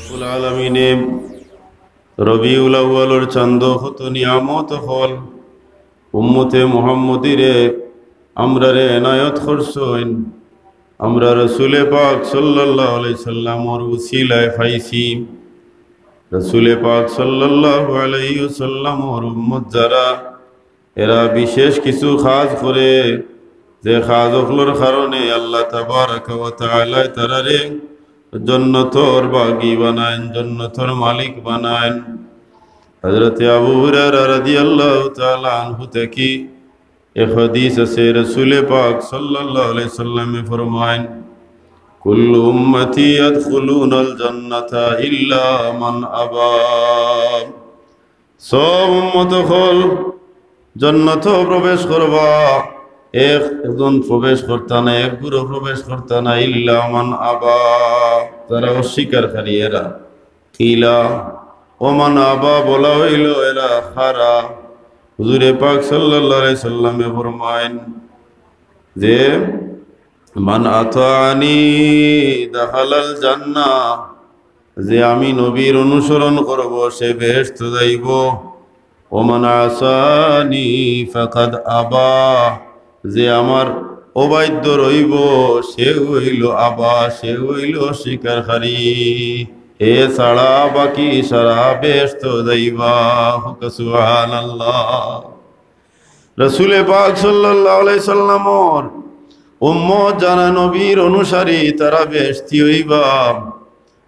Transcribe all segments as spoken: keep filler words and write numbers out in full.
রব্বুল আলামিনে রবিউল আউয়ালর চান্দ কত নিয়ামত অকল উম্মতে মুহাম্মদীরে আমরারে এনায়ত করছইন। আমরা রসুলে পাক সাল্লাল্লাহু আলাইহি সাল্লামর উসিলায় পাইছি। রসুলে পাক সাল্লাল্লাহু আলাইহি সাল্লামর উম্মত যারা, এরা বিশেষ কিছু কাজ করে, যে কাজ অকলর কারণে আল্লাহ তাবারাকা ওয়া তাআলায় তারারে জন্নতর বাগী বানাইন, জন্নতর মালিক বানাইন। হযরতে আবু হুরায়রা রাদিয়াল্লাহু তাআলা আনহু থাকি এক হাদিস আছে, রসুলে পাক সাল্লাল্লাহু আলাইহি সাল্লামে ফরমাইন, "কুল্লু উম্মতি ইয়াদখুলুনাল জান্নাতা ইল্লা মান আবা।" সব উম্মত অকল জন্নতো প্রবেশ করবা, একজন প্রবেশ করতা না, এক গুরু প্রবেশ করতা না, ইল্লা মান আবা, যারা অস্বীকারী এরা। কিলা, ওমান আবা বলা হইল, এরা কারা? হুজুরে পাক সাল্লাল্লাহু আলাইহি সাল্লামে ফরমাইন যে, "মান আতাআনি দাখালাল জান্নাহ", যে আমি নবীর অনুসরণ করব, সে বেহেশত যাইব। "ওমান আসানি ফাকাদ আবা", যে আমার অবাধ্য রইব, সে হইল আবা, সে হইল অস্বীকারী। এ ছাড়া বাকি সারা বেহেশত যাইবা। হুক সুবহানাল্লাহ। রসুলে পাক সাল্লাল্লাহু আলাইহি সাল্লামর উম্মত যারা নবীর অনুসারী, তারা বেহেশতি হইবা।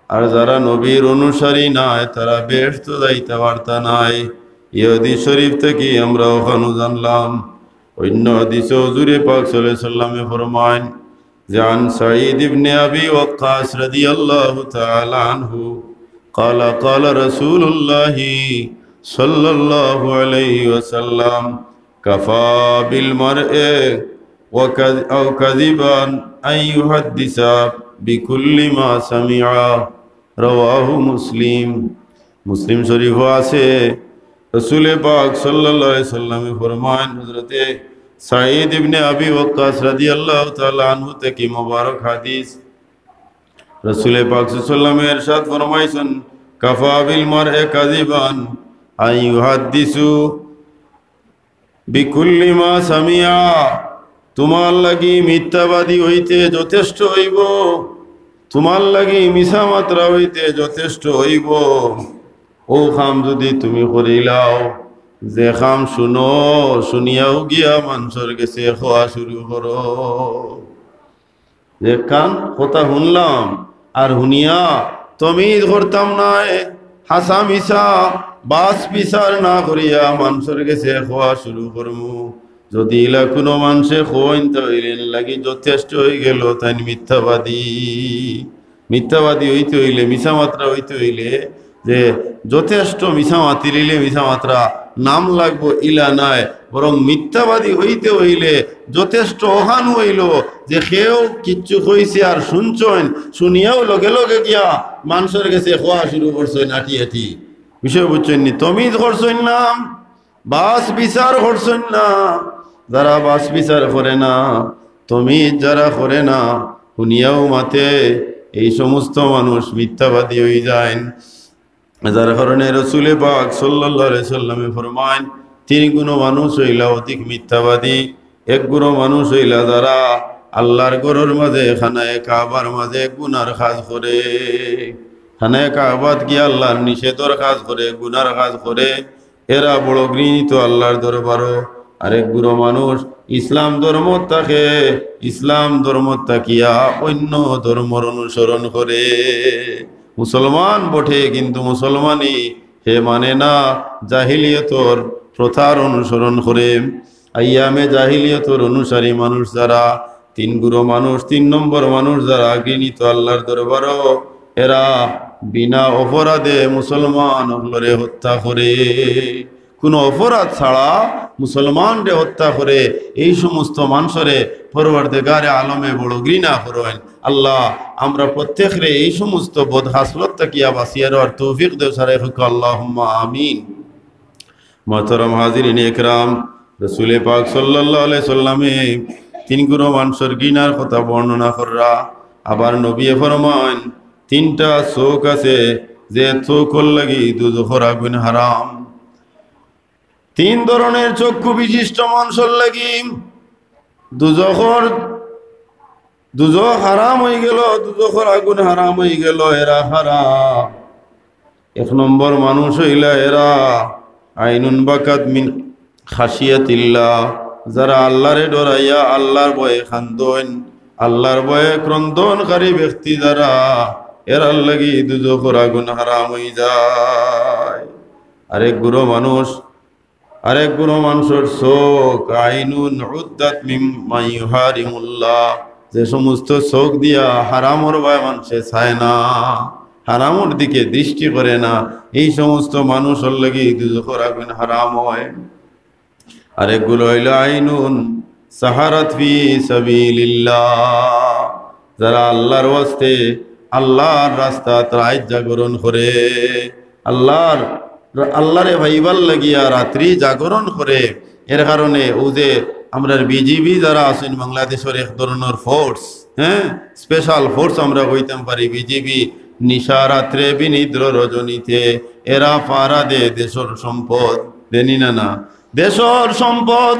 আর যারা নবীর অনুসারী নায়, তারা বেহেশত যাইতা পারতা নায়। ই হাদিস শরীফ থাকি আমরা অখানও জানলাম। অন্য হাদিসে হুজুরে পাক সাল্লাল্লাহু আলাইহি সাল্লামে ফরমাইন যে, আন সাঈদ ইবনে আবি ওয়াক্কাস রাদিয়াল্লাহু তাআলা আনহু, قال، قال رسول الله صلى الله عليه وسلم، كفى بالمرء وكذ-، أو كذبا أن يحدث بكل ما سمع، رواه مسلم। মুসলিম শরীফও আছে, রসুলে পাক সাল্লাল্লাহু আলাইহি সাল্লামে ফরমাইন, হযরতে সাঈদ ইবনে আবি ওয়াক্কাস রাদিয়াল্লাহু তাআলা আনহু থাকি মোবারক হাদিস, রসুলে পাক সাল্লাল্লাহু আলাইহি সাল্লামে ইরশাদ ফরমাইছইন, "কাফা বিল মারই কাযিবান আন ইউহাদ্দিসু বিকুল্লি মা সামিআ।" তোমার লাগি মিথ্যাবাদী হইতে যথেষ্ট হইব, তোমার লাগি মিছা মাতরা হইতে যথেষ্ট হইব। ও কাম যদি তুমি করিলাও, যে কাম শুনো, শুনিয়াও গিয়া মানষর গেছে কওয়া শুরু করো। যে কান কথা হুনলাম আর হুনিয়া তমিজ করতাম নায়, হাছা মিছা বাছ বিচার না করিয়া মানষর গেছে কওয়া শুরু করমু। যদি ইলা কুনু মানষে কইন, তে ইলার লাগি যথেষ্ট হই গেল তাইন মিথ্যাবাদী। মিথ্যাবাদী হইতে হইলে, মিছা মাতরা হইতে হইলে, যে যথেষ্ট মিছা মাতিলিলে মিছা মাতরা নাম লাগবো, ইলা নায়, বরং মিথ্যাবাদী হইতে হইলে যথেষ্ট অখান হইল যে কেউ কিচ্ছু কইছে আর শুনছইন, শুনিয়াও লগে লগে গিয়া মানষর গেছে কওয়া শুরু করছইন আটি আটি। বিষয় বুঝছইন নি? তমিজ করছইন না, বাছ বিচার করছইন না। যারা বাছ বিচার করে না, তমিজ যারা করে না, হুনিয়াও মাতে, এই সমস্ত মানুষ মিথ্যাবাদী হই যাইন। যার কারণে রসুলে পাক সাল্লাল্লাহু আলাইহি সাল্লামে ফরমাইন, তিন গুণ মানুষ হইলা অধিক মিথ্যাবাদী। এক গুণ মানুষ হইলা যারা আল্লাহর ঘরর মাঝে, খানায়ে কাবার মাঝে গুনার কাজ করে, খানায়ে কাবাত গিয়া আল্লাহর নিষেধর কাজ করে, গুনার কাজ করে, এরা বড় ঘৃণিত আল্লাহর দরবারো। আরেক গুরু মানুষ ইসলাম ধর্ম থাকে, ইসলাম ধর্ম থাকিয়া অন্য ধর্মর অনুসরণ করে। মুসলমান বটে, কিন্তু মুসলমানি হে মানে না, জাহিলিয়তর প্রথার অনুসরণ করে। আইয়ামে জাহিলিয়তর অনুসারী মানুষ যারা, তিন গুরু মানুষ, তিন নম্বর মানুষ যারা ঘৃণিত আল্লাহর দরবারো, এরা বিনা অপরাধে মুসলমান অকলরে হত্যা করে, কোনো অপরাধ ছাড়া মুসলমানরে হত্যা করে। এই সমস্ত মানষরে পরওয়ারদিগারে আলমে বড় ঘৃণা করইন। আল্লাহ, আমরা প্রত্যেকরে এই সমস্ত বদ খাসলত থাকিয়া বাঁচিয়া রওয়ার তৌফিক দেও, সারে হোক, আল্লাহুম্মা আমিন। মোহতরম হাজিরিন একরাম, রসুলে পাক সাল্লাল্লাহু আলাইহি সাল্লামে তিন গুরু মানষর ঘৃণার কথা বর্ণনা কররা। আবার নবীয়ে ফরমাইন, তিনটা চোখ আছে, যে চোখর লাগি দুজখর আগুন হারাম। তিন ধরনের চক্ষু বিশিষ্ট মানুষর লাগি দুজখর, দুজখ হারাম অইগেল, দুজখর আগুন হারাম অইগেল। এরা কারা? এক নম্বর মানুষ অইলা এরা, আইনুন বাকাত মিন খাশিয়াতিল্লাহ, যারা আল্লারে ডরাইয়া আল্লার ভয়ে কান্দইন, আল্লার ভয়ে ক্রন্দনকারী ব্যক্তি যারা, এরার লাগি দুজখর আগুন হারাম অইযায়। আরেক গুরু মানুষ, আরেক গুরু মানুষর চোখ, আইনুন উদ্দাত মিম্মা ইউহারিমুল্লাহ, যে সমস্ত চোখ দিয়া হারামর বায় মানষে চায় না, হারামর দিকে দৃষ্টি করে না, এই সমস্ত মানুষর লাগি দুজখর আগুন হারাম অয়। আরেকগুলো অইল আইনুন সাহারাত ফি সাবিলিল্লাহ, যারা আল্লার ওয়াস্তে আল্লার রাস্তাত রাইত জাগরণ করে, আল্লার, আল্লারে পাইবার লাগিয়া রাত্রি জাগরণ করে। এর কারণে অউ যে আমরার বিজিবি যারা আছইন বাংলাদেশর এক ধরনর ফোর্স, হ্যাঁ, স্পেশাল ফোর্স আমরা কইতাম পারি বিজিবি, নিশা রাত্রে বিনিদ্র রজনীতে এরা পাহারা দে দেশর সম্পদ, দেনি না না? দেশর সম্পদ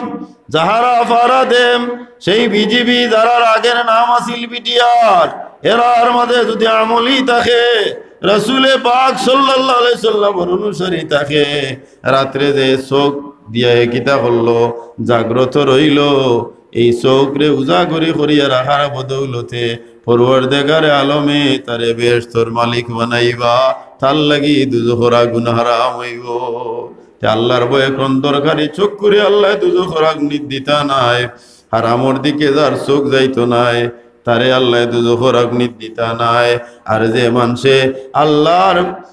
যাহারা পাহারা দেন, সেই বিজিবি যারার আগের নাম আছিল বিটিআর, এরার মাঝে যদি আমলি থাকে, রাসূলে পাক সাল্লাল্লাহু আলাইহি সাল্লামর অনুসারী থাকে, রাত্রে যে চোখ দিয়া হে কিতা করলো, জাগ্রত রইলো, এই চোখরে উজাগরি করিয়া রাখার বদৌলতে পরওয়ারদেগারে আলমে তারে বেহেশতর মালিক বানাইবা, তার লাগি দুজখর আগুন হারাম অইবো। তে আল্লার ভয়ে ক্রন্দনকারী চক্ষুরে আল্লায় দুজখর আগুনিত দিতা নায়। হারামর দিকে যার চোখ যাইতো নায়, তারে আল্লায় দুজখর আগুনিত দিতা নায়। আর যে মানষে আল্লার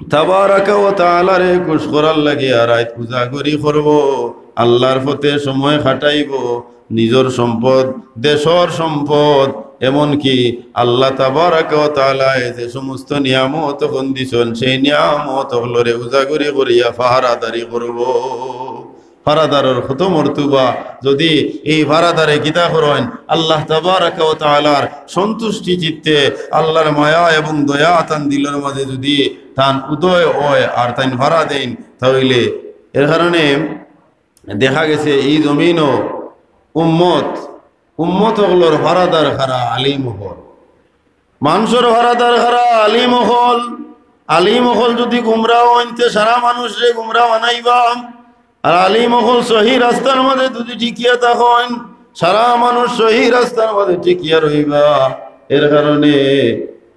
তাবারাকা ওয়া তাআলারে খুশ করার লাগিয়া রাইত উজাগরি করবো, আল্লার পথে সময় কাটাইবো, নিজর সম্পদ, দেশর সম্পদ, এমনকি আল্লাহ তাবারাকা ওয়া তাআলায় যে সমস্ত নিয়ামত অখন দিছইন, সেই নিয়ামত অকলরে উজাগরি করিয়া পাহারাদারি করবো। পাহারাদারর কত মর্তবা, যদি এই পাহারাদারে কিতা করইন, আল্লাহ তাবারাকা ওয়া তাআলার সন্তুষ্টি চিত্তে, আল্লার মায়া এবং দয়া তান দিলর মাঝে যদি তান উদয় অয় আর তাইন পাহারা দেইন, তাইলে এর কারণে দেখা গেছে এই জমিনও উম্মত, উম্মত অকলর পাহারাদার কারা, আলিম অকল। মানষর পাহারাদার কারা, আলিম অকল। আলিম অকল যদি গুমরা অইন তে সারা মানুষরে গুমরা বানাইবা। আর আলিম অকল সহি রাস্তার মাঝে যদি টিকিয়া থাকইন, সারা মানুষ সহি রাস্তার মাঝে টিকিয়া রইবা। এর কারণে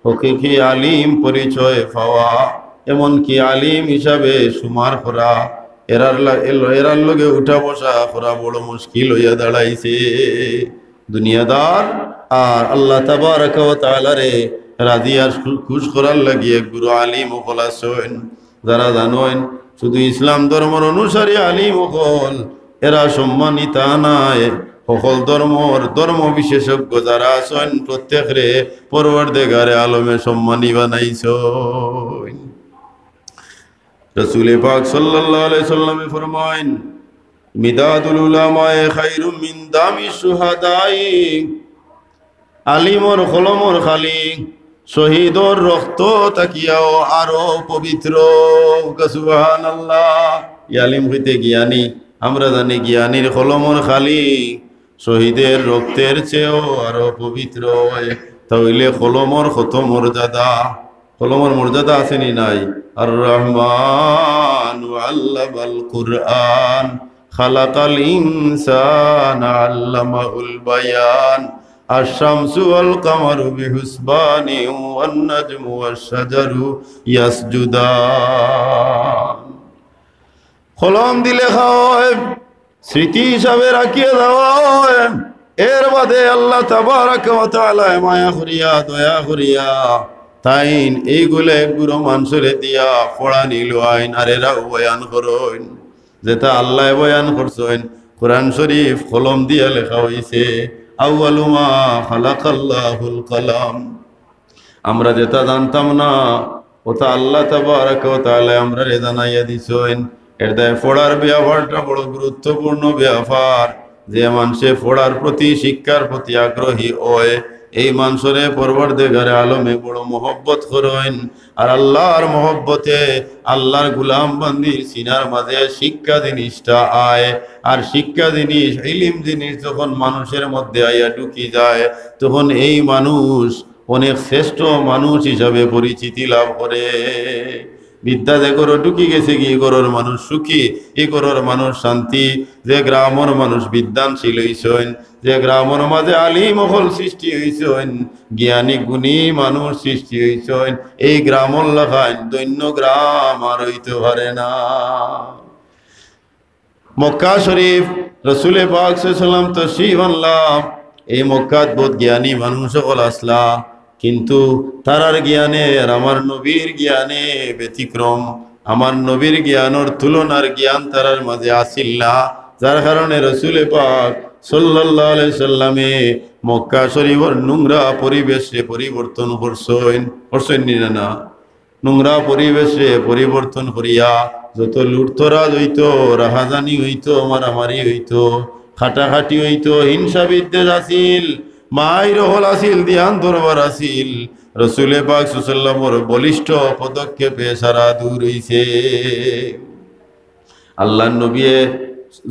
হকিকি আলিম পরিচয় পাওয়া, এমনকি আলিম হিসাবে শুমার করা, এরার লা-, এল-, এরার লগে উঠা বসা করা বড় মুশকিল অইয়া দাঁড়াইছে। দুনিয়াদার আর আল্লাহ তাবারাকা ওয়া তাআলারে রাজি আর খু-, খুশ করার লাগি এক গুরু আলিম অকল আছইন, যারা জানইন শুধু ইসলাম ধর্মর অনুসারী আলিম অকল, এরা সম্মানিতা নায়। হকল ধর্মর ধর্ম বিশেষজ্ঞ যারা আছইন, প্রত্যেকরে পরওয়ারদেগারে আলমে সম্মানী বানাইছইন। রাসূলে পাক সাল্লাল্লাহু আলাইহি সাল্লামে ফরমাইন, "মিদাদুল উলামায়ে খায়রুম মিন দামিশ শুহাদাই।" আলিমর কলমর খালি শহীদর রক্ত থাকিয়াও আরো পবিত্র। সুবহানাল্লাহ। ই আলিম অইতে জ্ঞানী, আমরা জানি জ্ঞানীর কলমর খালি শহীদের রক্তের চেয়েও আরো পবিত্র অয়। তাইলে কলমর কত মর্যাদা, কলমর মর্যাদা আছে নি নাই? আর রহমান আল্লামাল কুরআন, খালাকাল ইনসান আল্লামাহুল বায়ান, আশ-শামসু ওয়াল কামারু বিহুসবানি ওয়ান নাজমু ওয়াশ শাজারু ইয়াসজুদান। কলম দি লেখা অয়, স্মৃতি হিসাবে রাখিয়া দেওয়া অয়। এর বাদে আল্লাহ তাবারাকা ওয়া তাআলায় মায়া করিয়া, দয়া করিয়া তাইন এইগুলা এক গুরু মানষরে দিয়া পড়ানি লওয়াইন, আর এরাও বয়ান করইন। যেটা আল্লায় বয়ান করছইন, কোরআন শরীফ কলম দিয়া লেখা অইছে, আউয়ালু মা খালাকাল্লাহুল কালাম। আমরা যেটা জানতাম না, ওটা আল্লাহ তাবারাকা ওয়া তাআলায় আমরারে জানাইয়া দিছইন। এর দায় পড়ার ব্যাপারটা বড় গুরুত্বপূর্ণ ব্যাপার। যে মানষে পড়ার প্রতি, শিক্ষার প্রতি আগ্রহী অয়, এই মানষরে পরওয়ারদেগারে আলমে বড় মহব্বত করইন। আর আল্লাহর মহব্বতে আল্লাহর গুলাম বান্দির সিনার মাঝে শিক্ষা জিনিসটা আয়। আর শিক্ষা জিনিস, ইলিম জিনিস যখন মানুষের মধ্যে আইয়া ঢুকি যায়, তখন এই মানুষ অনেক শ্রেষ্ঠ মানুষ হিসাবে পরিচিতি লাভ করে। বিদ্যা যে ঘরো ঢুকি গেছে গি, ই ঘরর মানুষ সুখী, ই ঘরর মানুষ শান্তি। যে গ্রামর মানুষ বিদ্বানশীল হইছইন, যে গ্রামর মাঝে আলিম অকল সৃষ্টি হইছইন, জ্ঞানী গুণী মানুষ সৃষ্টি হইছইন, এই গ্রামর লাখান ধন্য গ্রাম আর হইতে পারে না। মক্কা শরীফ, রসুলে পাক সাল্লাল্লাহু আলাইহি ওয়াসাল্লাম তশরিফ আনলা। এই মক্কাত বহুত জ্ঞানী মানুষ অকল আছলা, কিন্তু তারার জ্ঞানে আর আমার নবীর জ্ঞানে ব্যতিক্রম। আমার নবীর জ্ঞানর তুলনার জ্ঞান তারার মাঝে আছিল না, যার কারণে রসুলে পাক সাল্লাল্লাহু আলাইহি সাল্লামে মক্কা শরীফর নোংরা পরিবেশরে পরিবর্তন করছইন, করছইন নি না? না, নোংরা পরিবেশরে পরিবর্তন করিয়া যত লুটতরাজ হইতো, রাহাজানি হইতো, মারামারি হইতো, কাটাকাটি হইতো, হিংসা বিদ্বেষ আছিল, মাইর অকল আছিল, দিয়ান দরবার আছিল, রসুলে পাক সাল্লাল্লাহু আলাইহি ওয়াসাল্লামর বলিষ্ঠ পদক্ষেপে সারা দূর হইছে। আল্লাহর নবীয়ে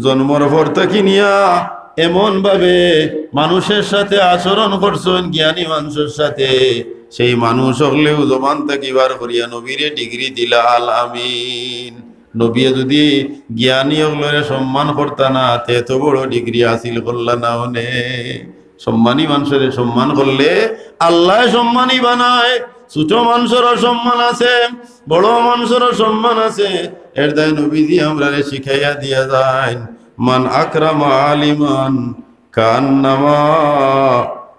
জন্মর পর থাকি নিয়া এমন ভাবে মানুষের সাথে আচরণ করছইন, জ্ঞানী মানুষের সাথে, সেই মানুষ অকলেউ জবান থাকি বার করিয়া নবীরে ডিগ্রি দিলা আল আমিন। নবীয়ে যদি জ্ঞানী অকলরে সম্মান করতা না, তে এত বড় ডিগ্রি হাসিল করলা না অনে। সম্মানী মানষরে সম্মান করলে আল্লায় সম্মানী বানায়। ছোট মানষরও সম্মান আছে, বড় মানষরও সম্মান আছে। এর দায় নবীজি আমরারে শিখাইয়া দিয়া যাইন, "মান আকরামা আলিমান কান্নামা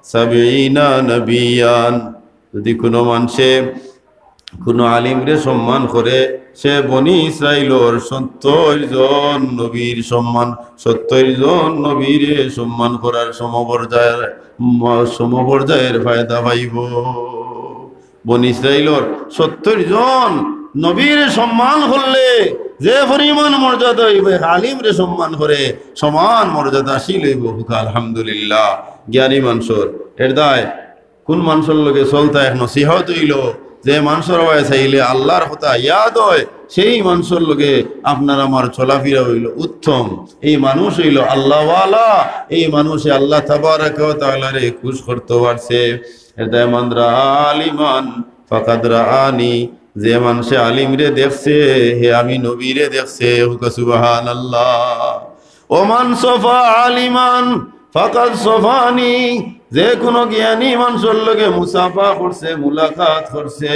সাবিনা নবিয়ান।" যদি কোনো মানষে কোনো আলিমরে সম্মান করে, সে বনি ইসরাইলর সত্তর জন নবীর সম্মান, সত্তর জন নবীরে সম্মান করার সমপর্যায়ের, ম-, সমপর্যায়ের ফায়দা পাইব। বনি ইসরাইলর সত্তর জন নবীরে সম্মান করলে যে পরিমাণ মর্যাদা হইব, এক আলিমরে সম্মান করে সমান মর্যাদাশীল হইব। হুকা আলহামদুলিল্লাহ। জ্ঞানী মানষর এর দায় কোন মানষর লগে চলতা এক নসিহত হইল, যে মানষর বায় চাইলে আল্লাহর কথা ইয়াদ হয়, সেই মানষর লগে আপনার আমার চলাফিরা হইল উত্তম। এই মানুষ হইল আল্লাহওয়ালা, এই মানুষে আল্লাহ তাবারাকা ওয়া তাআলারে খুশ করতে পারছে। এর দায় মান রাআ আলিমান ফাকাদ রাআনি, যে মানষে আলিমরে দেখছে, হে আমি নবীরে দেখছে। হুকা সুবহানাল্লাহ। ওমান সফা আলিমান ফাকাদ সফানি, যে কোনো জ্ঞানী মানষর লগে মুসাফা করছে, মুলাকাত করছে,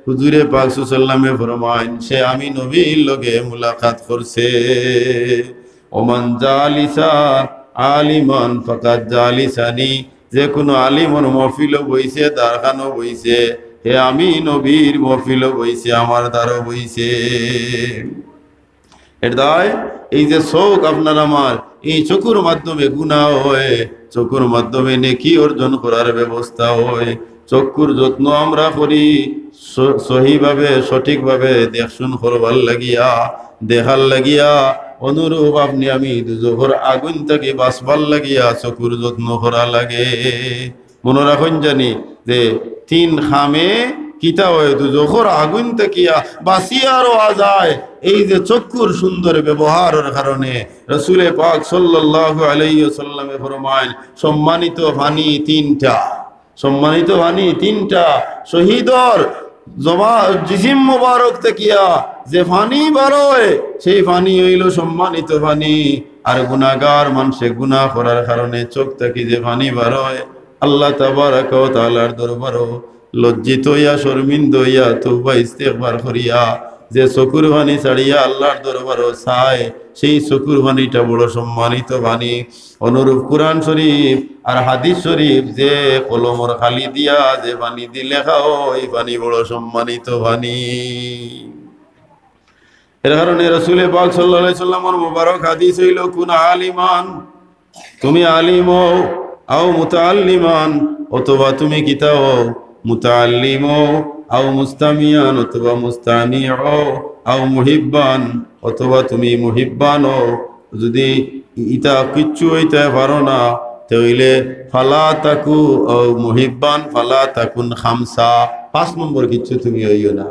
হুজুরে পাক সাল্লাল্লাহু আলাইহি ওয়াসাল্লামে ফরমাইন, সে আমি নবীর লগে মুলাকাত করছে। ওমান জালিসা আলিমান ফাকাদ জালিসানি, যে কোনো আলিমর মহফিলো বইছে, দারখানো বইছে, হে আমি নবীর মহফিলো বইছে, আমার দ্বারো বইছে। এর দায় এই যে চোখ আপনার আমার, এই চকুর মাধ্যমে গুনাহ হয়, চকুর মাধ্যমে নেকি অর্জন করার ব্যবস্থা হয়। চক্ষুর যত্ন আমরা করি স-, সহিভাবে, সঠিকভাবে দেখশুন করবার লাগিয়া, দেখার লাগিয়া। অনুরূপ আপনি আমি দুজখর আগুন থাকি বাঁচবার লাগিয়া চকুর যত্ন করা লাগে। মনো রাখইন জানি যে তিন কামে কিতা হয়, দুজখর আগুন থাকিয়া বাঁচিয়া রওয়া যায়। এই যে চক্ষুর সুন্দর ব্যবহারর কারণে রসুলে পাক সাল্লাল্লাহু আলাইহি ওয়াসাল্লামে ফরমাইন, সম্মানিত পানি তিনটা, সম্মানিত পানি তিনটা, শহীদর জমা-, জিসিম মোবারক থাকিয়া যে পানি বারয়, সেই পানি হইল সম্মানিত পানি। আর গুনাহগার মানষে গুনাহ করার কারণে চোখ থাকি যে পানি বারয়, আল্লাহ তাবারাকা ওয়া তাআলার দরবারো লজ্জিত হইয়া, শর্মিন্দ হইয়া, তওবা ইস্তেগফার করিয়া যে চকুর পানি ছাড়িয়া আল্লাহর দরবারো চায়, সেই চকুর পানিটা বড় সম্মানিত পানি। অনুরূপ কুরআন শরীফ আর হাদিস শরীফ যে কলমর কালি দিয়া যে পানি দি লেখা হয়, এই পানি বড় সম্মানিত পানি। এর কারণে রসুলে পাক সাল্লাল্লাহু আলাইহি সাল্লামর মোবারক হাদিস হইল, "কুন আলিমান", তুমি আলিম হও, "আও মুতাআল্লিমান", অথবা তুমি কিতা হও, "মুতাআল্লিম হও", "আও মুস্তামিয়ান", অথবা "মুস্তামি হও", "আও মুহিব্বান", অথবা তুমি মুহিব্বান হও। যদি ইতা কিচ্ছু হইতে পারো না, তে অইলে ফালা তাকু, ও, মুহিব্বান ফালা তাকুন খামসা, পাঁচ নম্বর কিচ্ছু তুমি অইও না।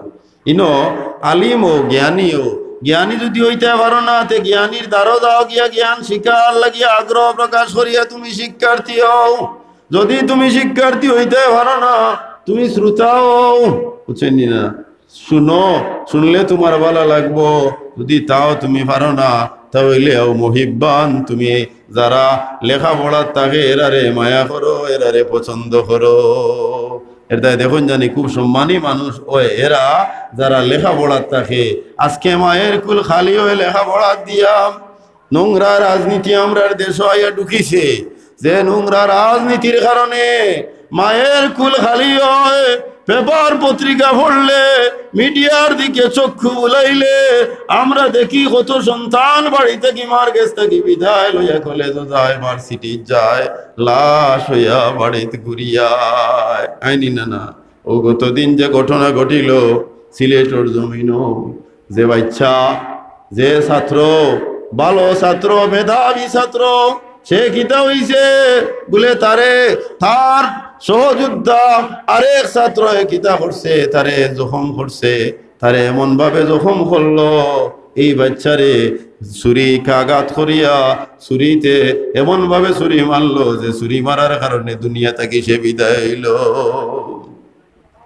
ইনো আলিম অও, জ্ঞানী অও। জ্ঞানী যুদি অইতায় পারো না, তে জ্ঞানীর দ্বারো যাও গিয়া জ্ঞান শিখার লাগিয়া আগ্রহ প্রকাশ করিয়া তুমি শিক্ষার্থী অও। যুদি তুমি শিক্ষার্থী অইতায় পারো না, তুমি শ্রোতা অও। বুঝছইন নি না? শুনো, শুনলে তুমার ভালা লাগবো। যুদি তাও তুমি পারো না, তা অইলে আও মুহিব্বান, তুমি যারা লেখাপড়াত থাকে এরারে মায়া করো, এরারে পছন্দ করো। এরদায় দেখইন জানি খুব সম্মানী মানুষ অয় এরা, যারা লেখাপড়াত থাকে। আজকে মায়ের কুল খালি অয় লেখাপড়াত দিয়া। নোংরা রাজনীতি আমরার দেশো আইয়া ঢুকিছে, যে নোংরা রাজনীতির কারণে মায়ের কুল খালি অয়। পেপার পত্রিকা পড়লে, মিডিয়ার দিকে চক্ষু বুলাইলে আমরা দেখি কত সন্তান বাড়ি থাকি, মার গেছ থাকি বিদায় লইয়া কলেজো যায়, ভার্সিটিত যায়, লাশ অইয়া বাড়িত ঘুরিয়ায়। আইনি না না, ও গতদিন যে ঘটনা ঘটিল সিলেটর জমিনো, যে বাচ্চা, যে ছাত্র, ভালো ছাত্র, মেধাবী ছাত্র, সে কিতা অইছে? বুলে তারে তার সহযোদ্ধা আরেক ছাত্রয়ে কিতা করছে, তারে জখম করছে, তারে এমনভাবে জখম করলো, এই বাচ্চারে ছুরিকাঘাত করিয়া ছুরিতে এমনভাবে ছুরি মারলো যে ছুরি মারার কারণে দুনিয়া থাকি সে বিদায় অইলো।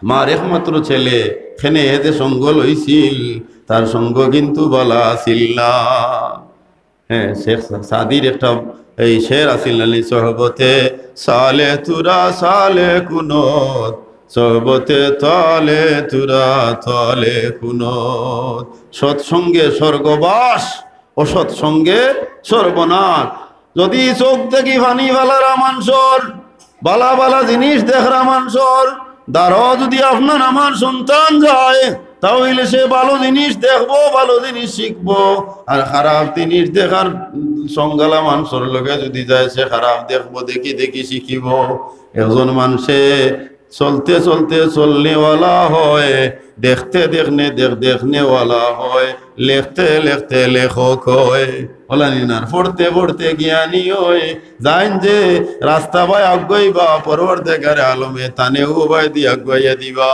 মার একমাত্র ছেলে, খেনে হে যে সঙ্গ লইছিল, তার সঙ্গ কিন্তু ভালা আছিল না। হ্যাঁ, শেখ সা-, সাদির একটা এই শের আছিল না নি, "সোহবতে সালে তুরা সালে কুনত, সোহবতে তালে তুরা তালে কুনত।" সৎসঙ্গে স্বর্গবাস, অসৎ সঙ্গে সর্বনাশ। যুদি চউখ থাকি পানি ফালারা মানষর, ভালা ভালা জিনিস দেখরা মানষর দ্বারো যুদি আপনার আমার সন্তান যায়, তা অইলে সে ভালো জিনিস দেখবো, ভালো জিনিস শিখবো। আর খারাপ জিনিস দেখার সঙ্গালা মানষর লগে যুদি যায়, সে খারাপ দেখবো, দেখি দেখি শিখিবো। একজন মানষে চলতে চলতে চলনেওয়ালা হয়, দেখতে দেখনে দেখ-, দেখনেওয়ালা হয়, লেখতে লেখতে লেখক হয়, অলা নি না, পড়তে পড়তে জ্ঞানী হয়। যাইন যে রাস্তা বায় আগুয়াইবা, পরওয়ারদেগারে আলমে তানে ও বায়দি আগুয়াইয়া দিবা।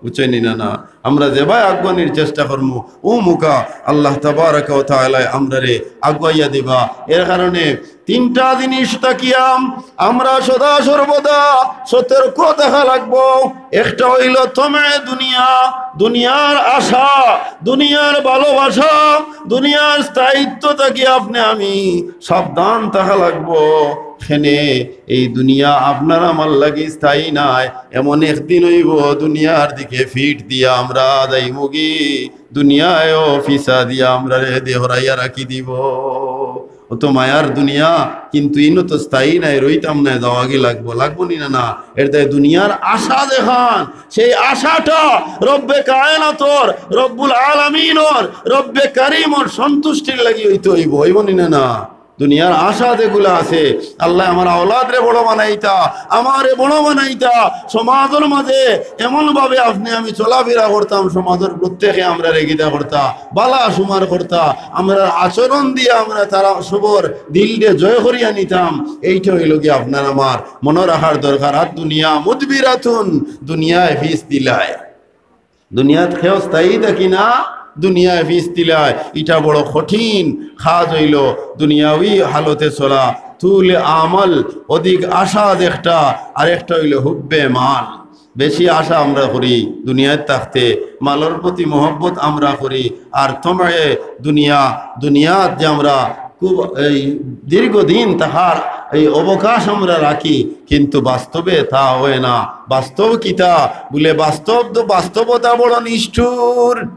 বুঝছইন নি না? না, আমরা যেবায় আগুয়ানির চেষ্টা করমু, ও মুখা আল্লাহ তাবারাকা ওয়া তাআলায় আমরারে আগুয়াইয়া দিবা। এর কারণে তিনটা জিনিস থাকিয়া আমরা সদা সর্বদা সতর্ক থাকা লাগবো। একটা অইলো তমে দুনিয়া, দুনিয়ার আশা, দুনিয়ার ভালোবাসা, দুনিয়ার স্থায়িত্ব থাকি আপনে আমি সাবধান থাকা লাগবো। খেনে এই দুনিয়া আপনার আমার লাগি স্থায়ী নায়। এমন একদিন অইবো দুনিয়ার দিকে ফিট দিয়া আমরা যাইমুগি, দুনিয়ায়ও ফিছা দিয়া আমরারে দেহরাইয়া রাখি দিবো। অত মায়ার দুনিয়া, কিন্তু ইনো তো স্থায়ী নায়, রইতাম নায়, যাওয়াগি লাগবো, লাগবো নি না? না, এরদায় দুনিয়ার আশা যেখান, সেই আশাটা রব্বে কায়নাতর, রব্বুল আলামিনর, রব্বে কারিমর সন্তুষ্টির লাগি অইতে অইবো, অইবো নি না? না, দুনিয়ার আশা যেগুলা আছে, আল্লায় আমার আওলাদরে বড় বানাইতা, আমারে বড় বানাইতা, সমাজর মাঝে এমনভাবে আপনে আমি চলাফিরা করতাম, সমাজর প্রত্যেকে আমরারে কিতা করতা, ভালা সুমার করতা, আমরার আচরণ দিয়া আমরা তারা সবর দিলরে জয় করিয়া নিতাম। এইটা অইলো গি আপনার আমার মনো রাখার দরকার। আর দুনিয়া মুদবিরাতুন, দুনিয়ায় ফিছ দিলায়। দুনিয়াত কেউ স্থায়ী থাকি না, দুনিয়ায় ফিছ দিলায়। ইটা বড় কঠিন কাজ অইলো দুনিয়াবি হালতে চলা। তুলে আমল, অধিক আশা একটা, আর একটা অইলো হুব্বে মাল। বেশি আশা আমরা করি দুনিয়াত থাকতে, মালর প্রতি মহব্বত আমরা করি, আর তমে দুনিয়া, দুনিয়াত যে আমরা খুব এই দীর্ঘদিন থাকার এই অবকাশ আমরা রাখি, কিন্তু বাস্তবে তা হয় না। বাস্তব কিতা? বুলে বাস্তব তো, বাস্তবতা বড় নিষ্ঠুর।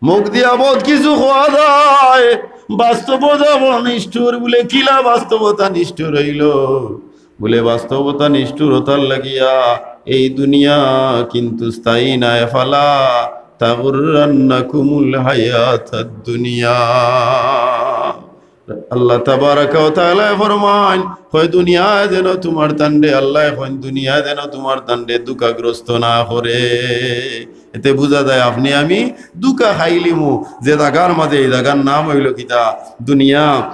মুখ দিয়া বহুত কিছু কওয়া যায়, বাস্তবতা বড় নিষ্ঠুর। বুলে কিলা বাস্তবতা নিষ্ঠুর অইলো? বুলে বাস্তবতা নিষ্ঠুরতার লাগিয়া এই দুনিয়া কিন্তু স্থায়ী নায়। ফালা তাগুররান্নাকুমুল হায়াতাদ দুনিয়া। আল্লাহ তাবারাকা ওয়া তাআলায় ফরমাইন, কয় দুনিয়ায় যেন তুমার তানরে, আল্লায় কইন দুনিয়ায় যেন তুমার তানরে ধোঁকাগ্রস্ত না করে। এতে বুঝা যায় আপনে আমি ধোঁকা খাইলিমু, যে জাগার মাঝে, এই জাগার নাম অইলো কিতা? দুনিয়া।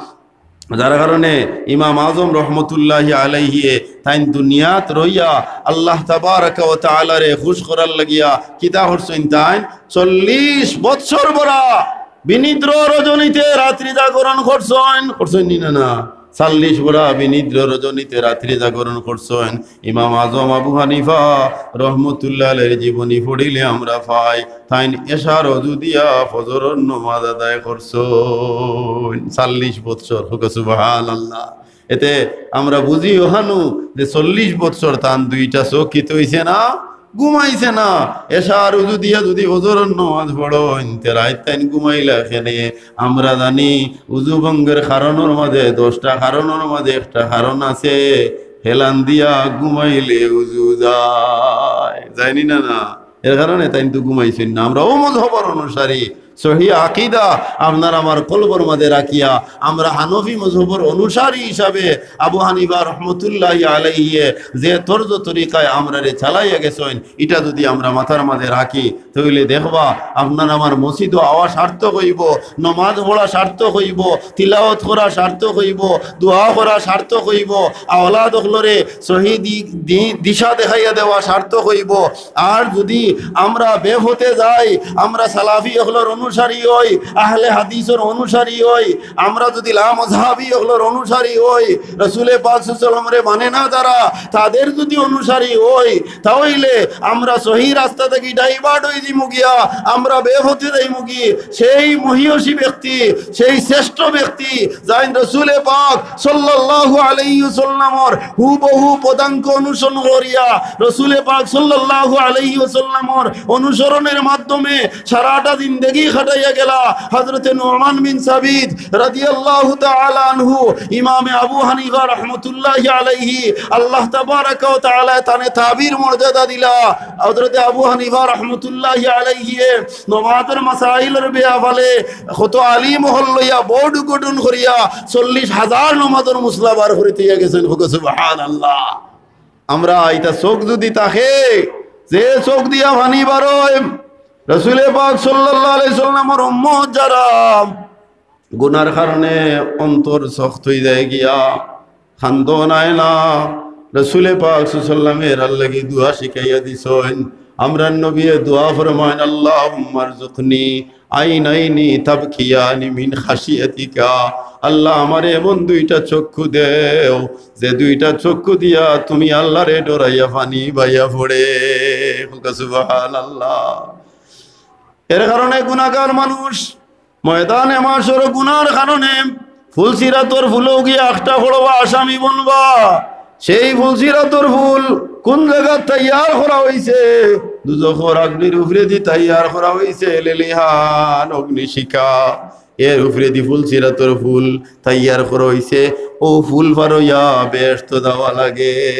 যার কারণে ইমাম আজম রহমতুল্লাহি আলাইহিয়ে তাইন দুনিয়াত রইয়া আল্লাহ তাবারাকা ওয়া তাআলারে খুশ করার লাগিয়া কিতা করছইন? তাইন চল্লিশ বৎসর বরা বিনিদ্র রজনীতে রাত্রি জাগরণ করছইন, করছইন নি না? না, চল্লিশ বরা বিনিদ্র রজনীতে রাত্রি জাগরণ করছইন। ইমাম আজম আবু হানিফা রহমতুল্লাহ আলাইহির জীবনী পড়িলে আমরা পাই, তাইন এশার অজু দিয়া ফজরর নমাজ আদায় করছইন। চল্লিশ বৎসর, কউক্কা সুবহানাল্লাহ। এতে আমরা বুঝি অখানউ যে চল্লিশ বৎসর তান দুইটা চউখ কিতা অইছে না? ঘুমাইছে না। এশার অজু দিয়া যুদি ফজরর নমাজ পড়ইন, তে রাইত তাইন ঘুমাইলা কেনে? আমরা জানি অজু ভঙ্গর কারণর মাঝে, দশটা কারণর মাঝে একটা কারণ আছে, হেলান দিয়া ঘুমাইলে অজু যায়, যায় নি না? না, এর কারণে তাইন তো ঘুমাইছইন না। আমরা অউ মজহবর অনুসারী, সহি আকিদা আপনার আমার কলবর মাঝে রাখিয়া আমরা হানফি মজহবর অনুসারী হিসাবে আবু হানিফা রহমতুল্লাহি আলাইহিয়ে যে তর্জ তরিকায় আমরারে চালাইয়া গেছইন, ইটা যুদি আমরা মাথার মাঝে রাখি, তাইলে দেখবা আপনার আমার মসজিদো আওয়া সার্থক অইবো, নমাজ পড়া সার্থক অইবো, তিলাওয়াত করা সার্থক অইবো, দোয়া করা সার্থক অইবো, আওলাদ অকলরে সহি দি-, দি-, দিশা দেখাইয়া দেওয়া সার্থক অইবো। আর যুদি আমরা বেপথে যাই, আমরা সালাফি অকলর অনুসারী অই, আহলে হাদিসর অনুসারী অই, আমরা যুদি লামজহাবি অকলর অনুসারী অই, রসুলে পাক সাল্লাল্লাহু আলাইহি ওয়াসাল্লামরে মানে না যারা, তাদের যুদি অনুসারী অই, তাইলে আমরা সহি রাস্তা থাকি divert অই যিমু গিয়া, আমরা বেপথে যাইমু গি। সেই মহিয়সী ব্যক্তি, সেই শ্রেষ্ঠ ব্যক্তি, যাইন রসুলে পাক সাল্লাল্লাহু আলাইহি ওয়াসাল্লামর হুবহু পদাঙ্ক অনুসরণ করিয়া, রসুলে পাক সাল্লাল্লাহু আলাইহি ওয়াসাল্লামর অনুসরণের মাধ্যমে সারাটা জিন্দেগি কাটাইয়া গেলা হযরতে নুমান বিন সাবিত রাদিয়াল্লাহু তাআলা আনহু, ইমামে আবু হানিফা রহমতুল্লাহি আলাইহি, আল্লাহ তাবারাকা ওয়া তাআলা তানে তাবির মর্যাদা দিলা। হযরতে আবু হানিফা রহমতুল্লাহি আলাইহি নমাজর মাসাইলর বেয়াপারে কত আলিম অকল লইয়া বোর্ড গঠন করিয়া চল্লিশ হাজার নমাজর মুসলা বার করি থইয়া গেছইন। কউক্কা সুবহানাল্লাহ। আমরা ইটা চউখ যুদি থাকে, যে চউখ দিয়া পানি বারয়, রসুলে পাক সাল্লাল্লাহু আলাইহি সাল্লামর উম্মত যারা, গুনার কারণে অন্তর শক্ত অই যায় গিয়া, কান্দন আয় না। রসুলে পাক সাল্লাল্লাহু আলাইহি ওয়াসাল্লামে এরার লাগি দোয়া শিখাইয়া দিছইন। আমরার নবীয়ে দোয়া ফরমাইন, "আল্লাহুম্মা রযুকনি আইনাইনি তাবকিয়ানি মিন খাশিয়াতিকা।" আল্লাহ, আমারে এমন দুইটা চক্ষু দেও, যে দুইটা চক্ষু দিয়া তুমি আল্লাহরে ডরাইয়া পানি বাইয়া পড়ে। কউক্কা সুবহানাল্লাহ। এর কারণে গুনাগার মানুষ ময়দানে মাশর গুনার কারণে ফুলসিরাতর ফুলো গিয়া একটা বড় আসামি বনবা। সেই ফুলসিরাতর ফুল কোন জাগাত তৈয়ার করা অইছে? দুজখর আগুনির উপরেদি তৈয়ার করা অইছে। লেলিহান অগ্নিশিখা, এর উপরেদি ফুলসিরাতর ফুল তৈয়ার করা অইছে। অউ ফুল পার অইয়া বেহেস্তো যাওয়া লাগে।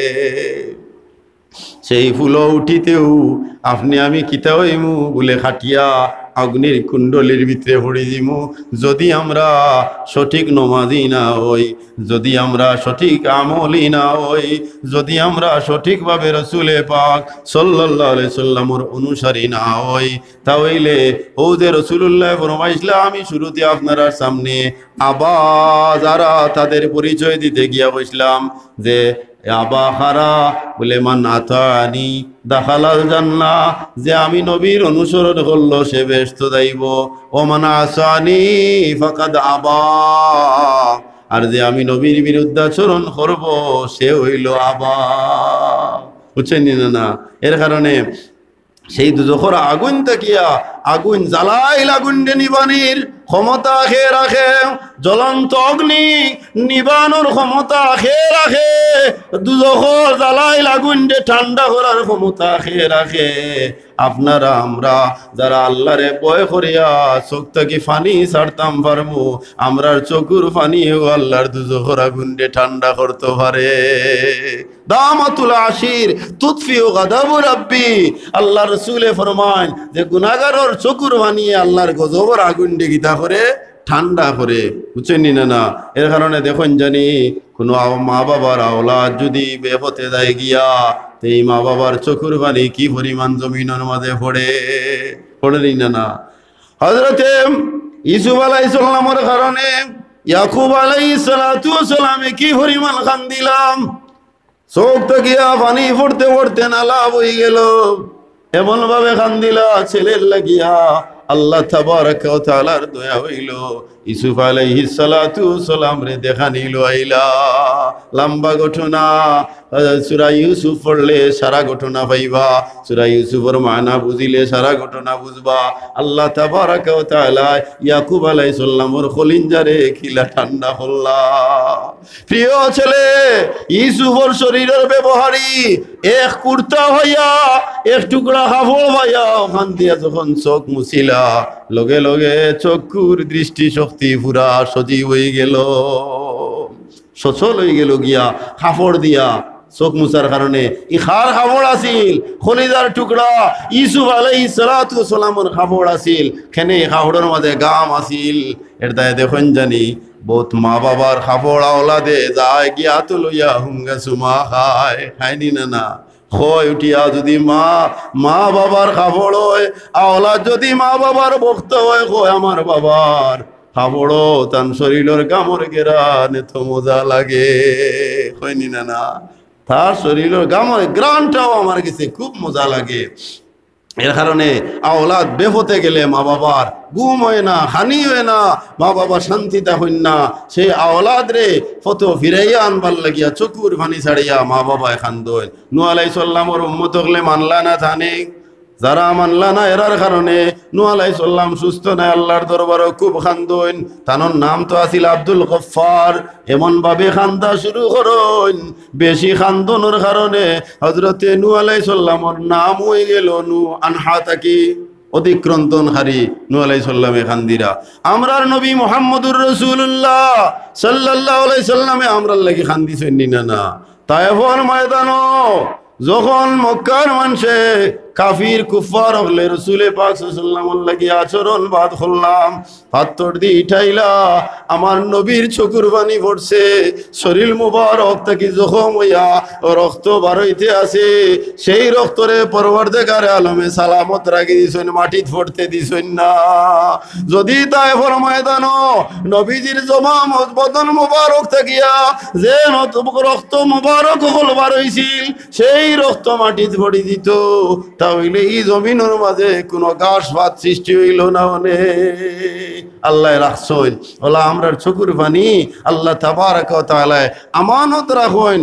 সেই ফুলো উঠিতেউ আপনে আমি কিতা অইমু বুলে কাটিয়া অগ্নির কুণ্ডলীর ভিতরে পড়ি যিমু। যুদি আমরা সঠিক নমাজি না অই, যুদি আমরা সঠিক আমলি না অই, যুদি আমরা সঠিকভাবে রসুলে পাক সাল্লাল্লাহু আলাইহি সাল্লামর অনুসারী না অই, তাইলে অউ যে রসুলুল্লায় ফরমাইছলা, আমি শুরুতে আপনারার সামনে আবা যারা তাদের পরিচয় দিতে গিয়া কইছলাম যে আবা কারা, বুলে, "মান আতানি দাখালাল জান্নাহ", যে আমি নবীর অনুসরণ করলো সে বেহেস্তো যাইবো। "ওয়া মান আসানি ফাকাদ আবা", আর যে আমি নবীর বিরুদ্ধাচরণ করবো সে অইলো আবা। বুঝছইন নি না? না, এর কারণে সেই দুজখর আগুন থাকিয়া, আগুন জ্বালাইল আগুনরে নিবানির ক্ষমতা কে রাখে, জ্বলন্ত অগ্নি নিবানোর ক্ষমতা কে রাখে, দুজখর জ্বালাইল আগুনরে ঠান্ডা করার ক্ষমতা কে রাখে। আপনারা আমরা যারা আল্লাহরে ভয় করিয়া চউখ থাকি পানি ছাড়তাম পারমু, আমরার চকুর পানিয়েউ আল্লাহর দুজখর আগুনরে ঠান্ডা করতো পারে। দামাতুল আশির তুতফিউ গাদাবু রাব্বি। আল্লাহর রসুলে ফরমাইন যে গুনাগারর চকুর পানিয়ে আল্লাহর গজবর আগুনরে কিতা করে? ঠান্ডা করে। বুঝছইন নি না? না, এর কারণে দেখইন জানি কুনু আও-, মা বাবার আওলাদ যুদি বেপথে যায় গিয়া, তে এই মা বাবার চকুর পানি কি পরিমাণ জমিনর মাঝে পড়ে, পড়ে নি না? না, হযরতে ইউসুফ আলাইহিস সালামর কারণে ইয়াকুব আলাইহিস সালাতু ওয়াস সালামে কি পরিমাণ কান্দিলা, চোখ থাকিয়া পানি পড়তে পড়তে নালা বই গেল। এমন ভাবে কান্দিলা, ছেলের লাগিয়া আল্লাহ তাবারাকা ওয়া তাআলার দয়া হইল। ইউসুফ আলাইহিস সালাতু ওয়াস সালামরে দেখানি লইয়া আইলা। লম্বা ঘটনা, আহ, সূরা ইউসুফ পড়লে সারা ঘটনা পাইবা, সূরা ইউসুফর মানা বুঝিলে সারা ঘটনা বুঝবা। আল্লাহ তাবারাকা ওয়া তাআলা ইয়াকুব আলাইহিস সালামর কলিঞ্জারে কিলা ঠান্ডা করলা। প্রিয় ছেলে, ইউসুফর শরীরর ব্যবহারই এক কুর্তা পাইয়া, এক টুকরা কাপড় পাইয়া, ওখান দিয়া যখন চোখ মুছিলা, লগে লগে চক্ষুর দৃষ্টিশক্তি পুরা সজীব হই গেল, সচল হই গেল গিয়া কাপড় দিয়া চোখ মুছার কারণে। ই কার কাপড় আছিল? কলিজার টুকরা ইউসুফ আলাইহিস সালাতু ওয়াস সালামর কাপড় আছিল। কেনে ই কাপড়র মাঝে গাম আছিল। এর দায় দেখইন জানি, বহুত মা বাবার কাপড় আওলাদে যায় গিয়া তো লইয়া হুঙ্গা চুমা খায়, খায়নি না? না, কয় উঠিয়া যদি মা, মা বাবার কাপড় হয়, আওলাদ যদি মা বাবার ভক্ত হয়, কয় আমার বাবার কাপড়ও তান শরীরর গামর গেরান এত মজা লাগে, কয়নি না? না, তার শরীরর গামর ঘ্রাণটাও আমার গেছে খুব মজা লাগে। এর কারণে আওলাদ বেপথে গেলে মা বাবার ঘুম হয় না, খানি হয় না, মা বাবা শান্তিতা হইন না। সেই আওলাদরে পথো ফিরাইয়া আনবার লাগিয়া চকুর পানি ছাড়িয়া মা বাবায় কান্দইন। নূহ আলাইহিস সালামর উম্মত হকলে মানলা না জানে, যারা মানলা না এরার কারণে নূহ আলাইহিস সালাম সুস্থ নাই, আল্লাহর দরবারও খুব কান্দইন। তানর নাম তো আছিল আব্দুল গফফার। এমন ভাবে কান্দা শুরু করইন, বেশি কান্দনর কারণে হযরতে নূহ আলাইহিস সালামর নাম হয়ে গেল নূহ আনহা থাকি অতিক্রন্দনকারী। নূহ আলাইহিস সালামে কান্দিরা। আমরার নবী মুহাম্মদুর রাসূলুল্লাহ সাল্লাল্লাহু আলাইহি সাল্লামে আমরার লাগি কান্দিছইন নি না? না, তায়েফর ময়দানো যখন মক্কার মানষে কাফির কুফফার হকলে রসুলে পাক সাল্লাল্লাহু আলাইহি ওয়াসাল্লামর লাগি আচরণ বাদ করলাম, পাথর দি ইটাইলা, আমার নবীর চকুর পানি পড়ছে, শরীর মুবারক থাকি জখম হইয়া রক্ত বারইতে আছে, সেই রক্তরে পরওয়ারদেগারে আলমে সালামত রাখি দিছইন, মাটিত পড়তে দিছইন না। যদি তায়েফর ময়দানো নবীজির জমা মজ-, বদন মুবারক থাকিয়া যে নত-, রক্ত মুবারক হকল বারইছিল, সেই রক্ত মাটিত পড়ি দিত, তা হইলে ই জমিনর মাঝে কোনো ঘাস পাত সৃষ্টি হইল না অনে। আল্লাহ রাখছইন, ওলা আমরার চকুর পানি আল্লাহ তাবারাকা ওয়া তাআলায় আমানত রাখইন।